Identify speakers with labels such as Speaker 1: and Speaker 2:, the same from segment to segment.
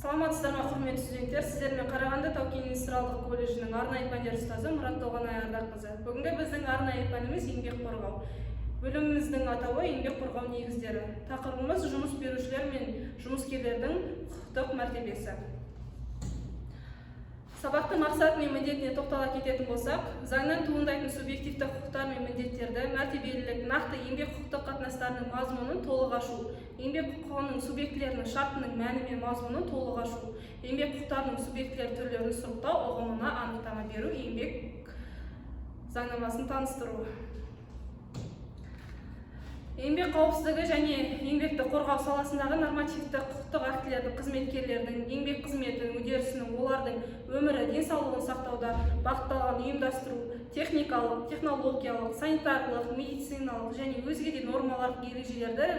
Speaker 1: Саламатсыздар ма, құрметті студенттер! Сіздермен Қарағанды тау-кен индустриалдық колледжінің арнайы пәндер ұстазы Мұрат Толғанай Ардаққызы. Бүгінгі біздің арнайы пәніміз – еңбек қорғау. Бөліміміздің атауы – еңбек қорғау негіздері. Тақырыбымыз – жұмыс берушілер мен жұмыскерлердің құқықтық мәртебесі. Сабақтың мақсаты мен міндетіне тоқтала кететін болсақ, заңнан туындайтын субъективті құқықтар мен міндеттерді, мәртебелілік, нақты еңбек құқықтық қатынастарының мазмұнын толық ашу, еңбек құқығының субъектілерінің шартының мәні мен мазмұнын толық ашу, еңбек құқықтарының субъектілер түрлерін сұрыптау ұғымына анықтама беру, еңбек заңнамасын таныстыру. Еңбек қауіпсіздігі және еңбекті қорғау саласындағы нормативті құқықтық актілерді қызметкерлердің еңбек қызметінің үдерісінің, олардың өмірі, денсаулығын сақтауда бағытталған ұйымдастыру, техникалық, технологиялық, санитарлық, медициналық және өзге де нормалар, ережелерді,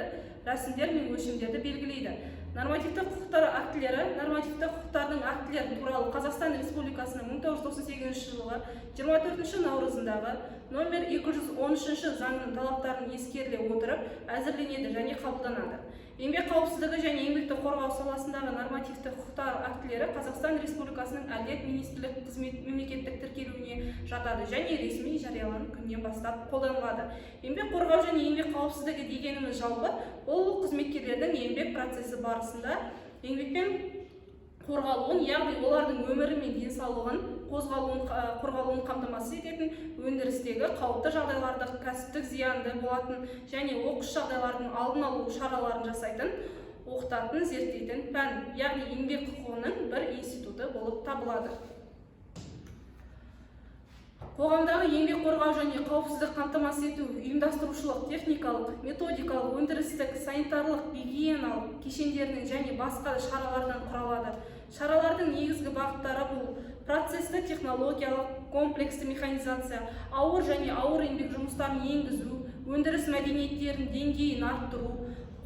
Speaker 1: рәсімдер мен өлшемдерді белгілейді. Нормативті құқықтар актілері нормативті құқықтардың актілері туралы Қазақстан Республикасының 1998 жылғы 24 наурызындағы номер 213 заңының талаптарын ескеріле отырып әзірленеді және қабылданады. Еңбек қауіпсіздігі және еңбекті қорғау саласындағы нормативті құқықтар актілері Қазақстан Республикасының Әділет министрлік қызмет мемлекеттік тіркелуіне жатады және ресми жарияланған күннен бастап қолданылады. Еңбек қорғау және еңбек қауіпсіздігі дегеніміз, жалпы бұл қызметкерлердің еңбек процесі барысында еңбекпен қорғалуын, яғни олардың өмірі мен денсаулығын қозғалуын, қорғалуын қамтамасыз ететін, өндірістегі қауіпті жағдайларды, кәсіптік зиянды болатын және оқыс жағдайлардың алдын алу шараларын жасайтын, оқытатын, зерттейтін пән, яғни еңбек құқығының бір институты болып табылады. Қоғамдағы еңбек қорғау және қауіпсіздік қамтамасыз ету ұйымдастырушылық, техникалық, методикалық, өндірістік, санитарлық, гигиеналық кешендерінің және басқа да шаралардан құралады. Шаралардың негізгі бағыттары: бұл процесті технологиялық комплексті механизация, ауыр және ауыр еңбек жұмыстарын енгізу, өндіріс мәдениеттерінің деңгейін арттыру,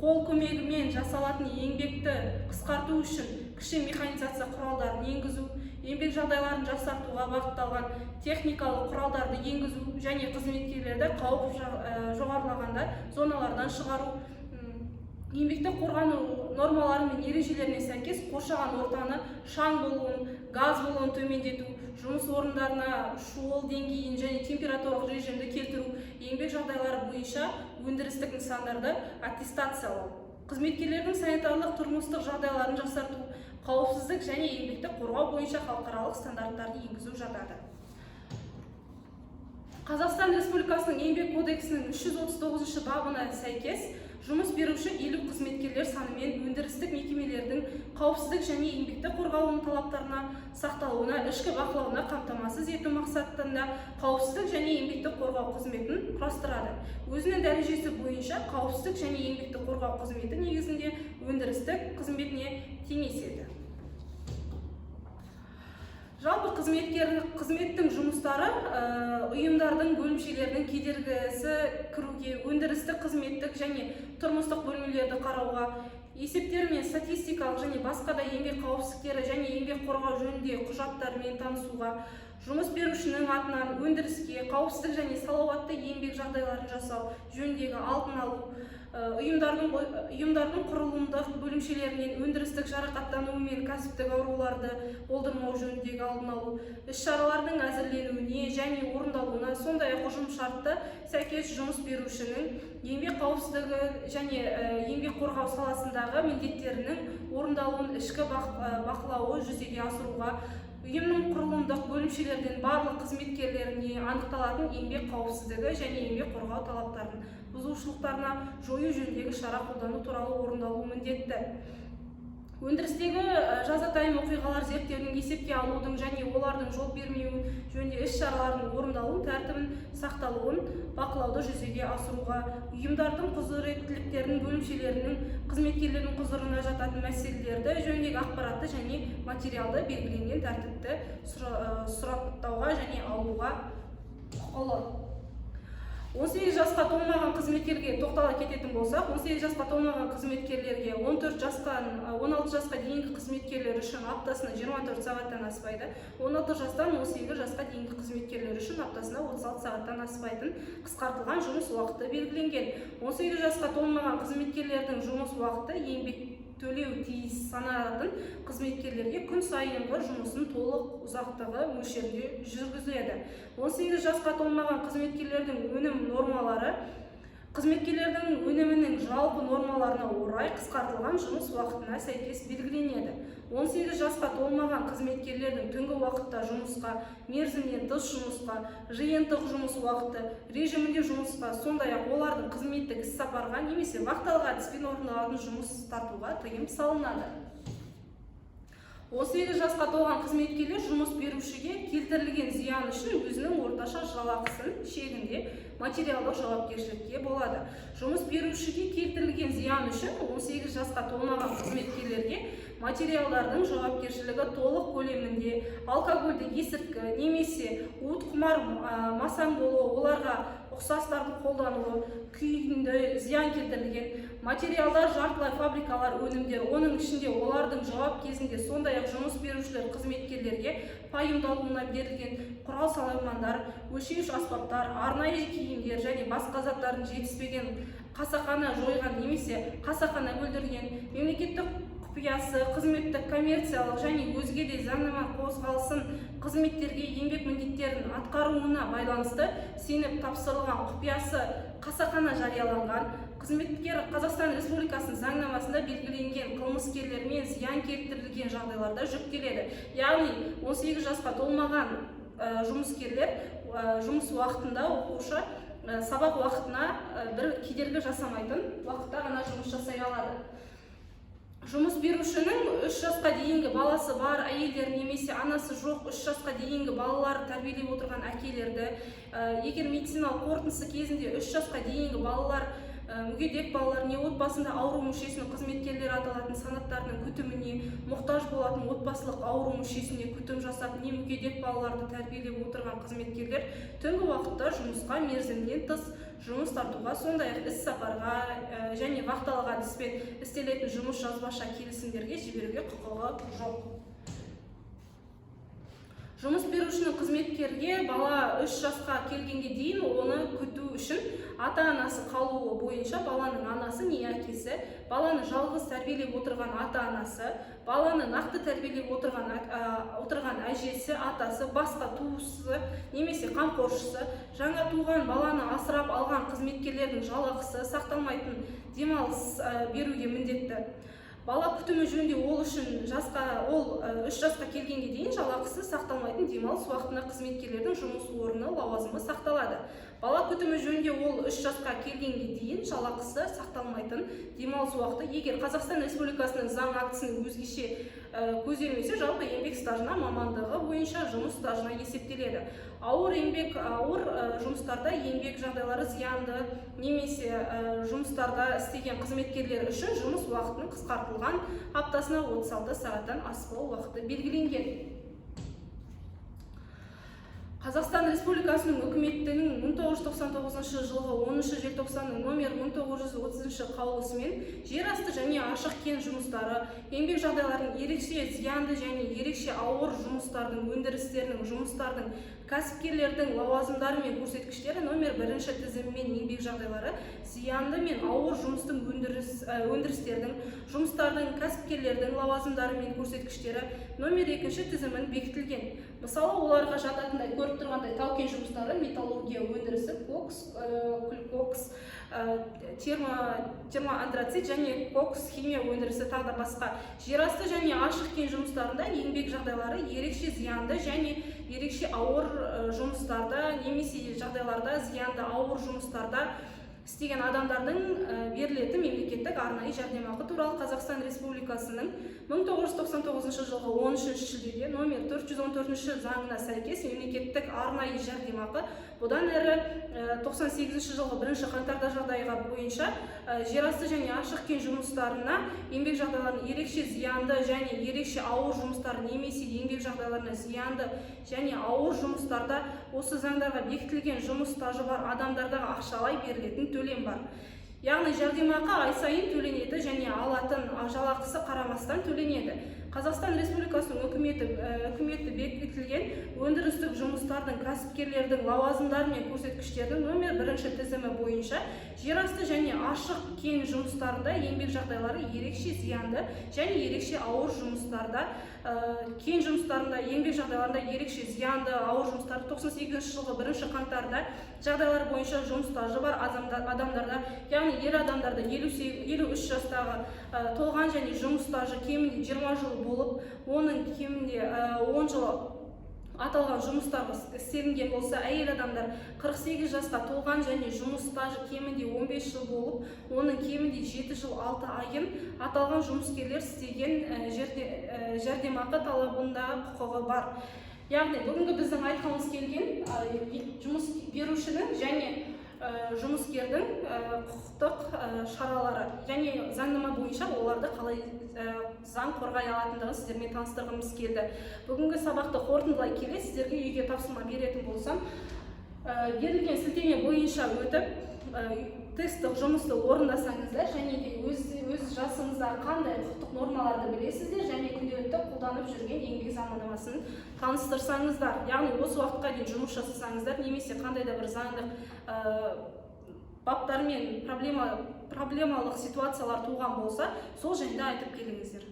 Speaker 1: қол көмегімен жасалатын еңбекті қысқарту үшін кіші механизация құралдарын енгізу, еңбек жағдайларын жақсартуға бағытталған техникалық құралдарды енгізу және қызметкерлерді қауіп жоғарылағанда зоналардан шығару, еңбекті қорғану нормалары мен ережелеріне сәйкес қоршаған ортаны шаң болуын, газ болуын төмендету, жұмыс орындарына шуыл деңгейін және температуралық режимді келтіру, еңбек жағдайлары бойынша өндірістік нысандарды аттестациялау, қызметкерлердің санитарлық тұрмыстық жағдайларын жақсарту, қауіпсіздік және еңбекті қорғау бойынша халықаралық стандарттарды енгізу жатады. Қазақстан Республикасының Еңбек кодексінің 339 бабына сәйкес, жұмыс беруші 50 қызметкерлер санымен өндірістік мекемелердің қауіпсіздік және еңбекті қорғауының талаптарына сақталуына ішкі бақылауына қамтамасыз ету мақсатында қауіпсіздік және еңбекті қорғау қызметін құрастырады. Өзінің дәрежесі бойынша қауіпсіздік және еңбекті қорғау қызметі негізінде өндірістік қызметіне теңеседі. Жалпы, қызметкер қызметтің жұмыстары ұйымдардың бөлімшелерінің кедергісі кіруге, өндірістік, қызметтік және тұрмыстық бөлмелерді қарауға, есептер мен статистикалық және басқа да еңбек қауіпсіздіктері және еңбек қорғау жөніндегі құжаттармен танысуға, жұмыс берушінің атынан өндіріске қауіпсіздік және салауатты еңбек жағдайларын жасау жөніндегі алдын алу, ұйымдардың құрылымдық бөлімшелерінен өндірістік жарақаттану мен кәсіптік ауруларды болдырмау жөніндегі алдын алу іс-шаралардың әзірленуіне және орындалуына, сондай-ақ ұжымшартты сәйкес жұмыс берушінің еңбек қауіпсіздігі және еңбек қорғау саласындағы міндеттерінің орындалуын ішкі бақылауы жүзеге асыруға, ұйымның құрылымдық бөлімшелерден барлық қызметкерлеріне анықталатын еңбек қауіпсіздігі және еңбек қорғау талаптарын бұзушылықтарына жою жөніндегі шара қолдану туралы орындалуы міндетті. Өндірістегі жазатайым оқиғалар зерттеудің, есепке алудың және олардың жол бермеуі жөнінде іс-шаралардың орындалу тәртібін сақталуын бақылауды жүзеге асыруға, ұйымдардың құзыреттіліктерінің бөлімшелерінің қызметкерлерінің құзырына жататын мәселелерді жөніндегі ақпаратты және материалды белгіленген тәртіпті сұраптауға және алуға құқылы. 18 жасқа толмаған қызметкерге тоқтала кететін болсақ, 18 жасқа толмаған қызметкерлерге 14 жастан 16 жасқа дейінгі қызметкерлер үшін аптасына 24 сағаттан аспайды, 16 жастан 18 жасқа дейінгі қызметкерлер үшін аптасына 36 сағаттан аспайтын қысқартылған жұмыс уақыты белгіленген. 18 жасқа толмаған қызметкерлердің жұмыс уақыты еңбек төлеу тиіс саналатын қызметкерлерге күн сайынғы жұмысын толық ұзақтығы мөлшерінде жүргізіледі. 18 жасқа толмаған қызметкерлердің өнім нормалары қызметкерлердің өнімінің жалпы нормаларына орай қысқартылған жұмыс уақытына сәйкес белгіленеді. 18 жасқа толмаған қызметкерлердің түнгі уақытта жұмысқа, мерзімнен тыс жұмысқа, жиынтық жұмыс уақыты режимінде жұмысқа, сондай-ақ олардың қызметтік іссапарға немесе вахталық әдіспен орындалатын жұмыс тартуға тыйым салынады. 18 жасқа толған қызметкерлер жұмыс берушіге келтірілген зиян үшін өзінің орташа жалақысын шегінде материалдық жауапкершілікке болады. Жұмыс берушіге келтірілген зиян үшін 18 жасқа толмаған қызметкерлерге материалдардың жауапкершілігі толық көлемінде алкогольді есірткі немесе уытқұмар, масаң болуы, оларға ұқсастарды қолдануы күйінде зиян келтірілген материалдар, жартылай фабрикалар, өнімдер, оның ішінде олардың жауап кезінде, сондай-ақ жұмыс берушілер қызметкерлерге пайымдалуына берілген құрал саймандар, өлшеуіш аспаптар, арнайы киімдер және басқа заттардың жетіспеген, қасақана жойған немесе қасақана бүлдірген, мемлекеттік құпиясы, қызметтік, коммерциялық және өзге де заңнама қозғалысын қызметтерге еңбек міндеттерін атқаруына байланысты сеніп тапсырылған құпиясы қасақана жарияланған қызметкер Қазақстан Республикасының заңнамасында белгіленген қылмыскерлермен зиян келтірілген жағдайларда жүктеледі. Яғни 18 жасқа толмаған жұмыскерлер жұмыс уақытында, оқушы сабақ уақытына бір кедергі жасамайтын уақытта ғана жұмыс жасай алады. Жұмыс берушінің 3 жасқа дейінгі баласы бар әйелдер немесе анасы жоқ 3 жасқа дейінгі балалары тәрбиелеп отырған әкелерді, егер медициналық қорытындысы кезінде 3 жасқа дейінгі балалар мүгедек балалар не отбасында ауру мүшесінің қызметкерлері аталатын санаттарының күтіміне мұқтаж болатын отбасылық ауру мүшесіне күтім жасап не мүгедек балаларды тәрбиелеп отырған қызметкерлер түнгі уақытта жұмысқа, мерзімнен тыс жұмыс тартуға, сондай-ақ іс сапарға және вахталық әдіспен істелетін жұмыс жазбаша келісімдерге жіберуге құқығы жоқ. Жұмыс берушінің қызметкерге бала 3 жасқа келгенге дейін оны күту үшін ата-анасы қалуы бойынша баланың анасы не әкесі, баланы жалғыз тәрбиелеп отырған ата-анасы, баланы нақты тәрбиелеп отырған әжесі, атасы, басқа туысы немесе қамқоршысы, жаңа туған баланы асырап алған қызметкерлердің жалақысы сақталмайтын демалыс беруге міндетті. Бала күтімі жөнінде ол үшін жасқа ол 3 жасқа келгенге дейін жалақысы сақталмайтын демалыс уақытына қызметкерлердің жұмыс орны лауазымы сақталады. Бала күтімі жөнінде ол 3 жасқа келгенге дейін жалақысы сақталмайтын демалыс уақыты, егер Қазақстан Республикасының заң актісінің өзгеше көзделмесе, жалпы еңбек стажына, мамандығы бойынша жұмыс стажына есептеледі. Ауыр еңбек, ауыр жұмыстарда еңбек жағдайлары зиянды немесе жұмыстарда істеген қызметкерлер үшін жұмыс уақытының қысқартылған аптасына 36 сағаттан аспау уақыты белгіленген. Қазақстан Республикасының үкіметінің 1999 жылғы 10 желтоқсанның номер 1930 қаулысымен жер асты және ашық кен жұмыстары еңбек жағдайларының ерекше зиянды және ерекше ауыр жұмыстардың өндірістерінің, жұмыстардың, кәсіпкерлердің лауазымдары мен көрсеткіштері номер бірінші тізімімен еңбек жағдайлары зиянды мен ауыр жұмыстың өндірістердің, жұмыстардың, кәсіпкерлердің лауазымдары мен көрсеткіштері номер екінші тізімін бекітілген. Мысалы, оларға жататындай, көріп тұрғандай, тау кен жұмыстары, металлургия өндірісі, кокс, күлкокс, термоантрацит және кокс химия өндірісі, тағы да басқа. Жерасты және ашық кен жұмыстарында еңбек жағдайлары ерекше зиянды және ерекше ауыр жұмыстарда немесе жағдайларда зиянды ауыр жұмыстарда істеген қызметкерлерге Істеген адамдардың берілетін мемлекеттік арнайы жәрдемақы туралы Қазақстан Республикасының 1999 жылғы 13 шілдеде номер 414 заңына сәйкес мемлекеттік арнайы жәрдемақы, бұдан әрі 98 жылғы 1 қаңтарда жағдайға бойынша жерасты және ашық кен жұмыстарына еңбек жағдайларына ерекше зиянды және ерекше ауыр жұмыстар немесе еңбек жағдайларына зиянды және ауыр жұмыстарда осы заңдарға бекітілген жұмыс стажы бар адамдардағы ақшалай берілетін төлем бар. Яғни жәрдемақы ай сайын төленеді және алатын жалақысы қарамастан төленеді. Қазақстан Республикасының үкіметі бекітілген өндірістік жұмыстардың, кәсіпкерлердің лауазымдары мен көрсеткіштердің номер бірінші тізімі бойынша жерасты және ашық кен жұмыстарында еңбек жағдайлары ерекше зиянды және ерекше ауыр жұмыстарда, кен жұмыстарында еңбек жағдайларында ерекше зиянды, ауыр жұмыстар 98 жылғы 1 қаңтарда жағдайлар бойынша жұмыс стажы бар адамдарда, яғни ер адамдарда 53 жастағы толған және жұмыс стажы кемінде 20 жыл болып, оның кемінде 10 жыл аталған жұмыстар істелінген болса, әйел адамдар 48 жасқа толған және жұмыс стажы кемінде 15 жыл болып, оның кемінде 7 жыл 6 айын аталған жұмыскерлер істеген жерде жәрдемақы талабында құқығы бар. Яғни бүгінгі біздің айтқымыз келген жұмыс берушінің және жұмыскердің құқықтық шаралары және заңнама бойынша оларды қалай заң қорғай алатындығын сіздермен таныстырғымыз келді. Бүгінгі сабақты қорытындылай келе, сіздерге үйге тапсырма беретін болсам, берілген сілтеме бойынша өтіп, тесттік жұмысты орындасаңыздар және де өз жасыңызда қандай құқықтық нормаларды білесіздер және күнделікті қолданып жүрген еңбек заңнамасын таныстырсаңыздар, яғни осы уақытқа дейін жұмыс жасасаңыздар немесе қандай да бір заңдық баптармен проблемалық ситуациялар туған болса, сол жайында айтып келіңіздер.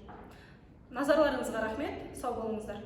Speaker 1: Назарларыңызға рахмет, сау болыңыздар.